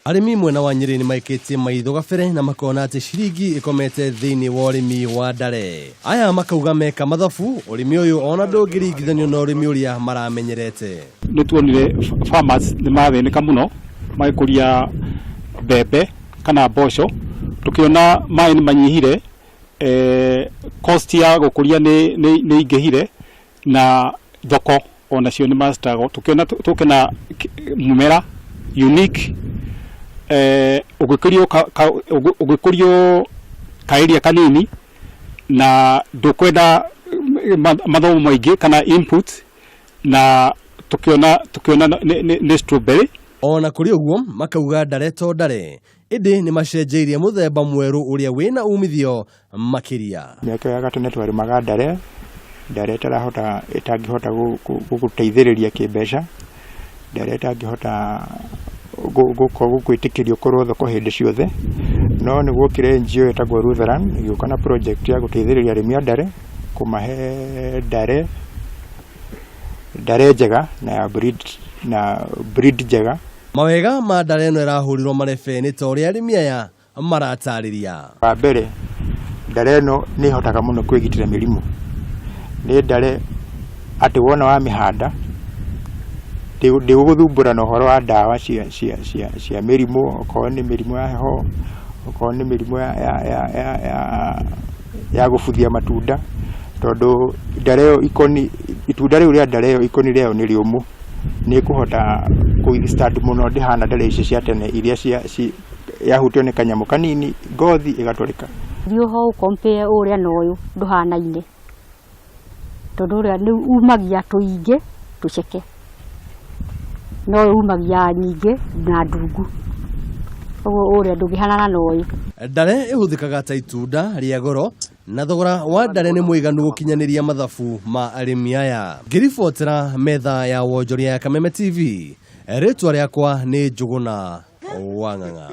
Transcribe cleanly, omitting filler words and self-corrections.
Arĩmi mwena wa Nyĩrĩ nĩmaikĩtie maitho gabere na makona atĩ ciringi ĩkomete thĩinĩ wa ũrĩmi wa ndare. Aya makauga meka mathabu ũrĩmi ũyũ ona ndũngĩringithanio na ũrĩmi ũrĩa maramenyerete. Nĩ tuonire farmers nĩ mathĩnĩka mũno magĩkũria mbembe kana mboco, tũkĩona maĩ nĩ manyihire, cost ya gũkũria nĩ ingĩhire na thoko onacio nĩ ma struggle. Tũkĩona tũke na mũmera unique ũngĩkũrio ũngĩkũrio ka area kanini na ndũkwenda mathomo maingĩ kana input, na tũkĩona nĩ strawberry. Ona kũrĩ ũguo makauga ndare to ndare, ĩndĩ nĩ macenjeirie mũthemba mwerũ ũrĩa wĩna umithio makĩria. Mĩaka ya gatene twarĩmaga ndare, ndare ĩtarahota ĩtangĩhota gũgũteithĩrĩria kĩmbeca, ndare ĩtangĩhota gũkwĩtĩkĩria ũkorwo thoko hĩndĩ ciothe. No nĩ guokire NGO ĩtagwo Lutheran ĩgĩũka na project ya gũteithĩrĩria arĩmi a ndare, kũmahe ndare, ndare njega na ya breed, na breed njega. Mawega ma ndare ĩno ĩrahũrirwo marebe nĩ ta ũrĩa arĩmi aya maratarĩria. Wa mbere, ndare ĩno nĩ ĩhotaga mũno kwĩgitĩra mĩrimũ. Nĩ ndare atĩ wona wamĩhanda ndĩgũgũthumbũra na ũhoro wa ndawa cia cia cia cia mĩrimũ, okorwo nĩ mĩrimũ ya heho, okorwo nĩ mĩrimũ ya ya ya ya ya ya gũbuthia matunda, tondũ ndare ĩyo ikoni, itunda rĩu rĩa ndare ĩyo ikoni rĩayo nĩ rĩũmũ, nĩ ĩkũhota kũ withstand mũno, ndĩhana ndare ici cia tene iria cia yahutio nĩ kanyamũ kanini ngothi ĩgatũrĩka. Thiĩ ho ũ compare ũrĩa na ũyũ ndũhanaine, tondũ ũrĩa nĩ umagia tũingĩ tũceke, no ũyũ umagia nyingĩ na ndungu, ũguo ũrĩa ndũngĩhanana na ũyũ. Ndare ĩhũthĩkaga ta itunda rĩa goro na thogora wa ndare nĩ mũiganu gũkinyanĩria mathabu ma arĩmi aya. Ngĩribotera metha ya wonjoria ya Kameme TV, rĩtwa rĩakwa nĩ Njũgũna wa Ng'ang'a.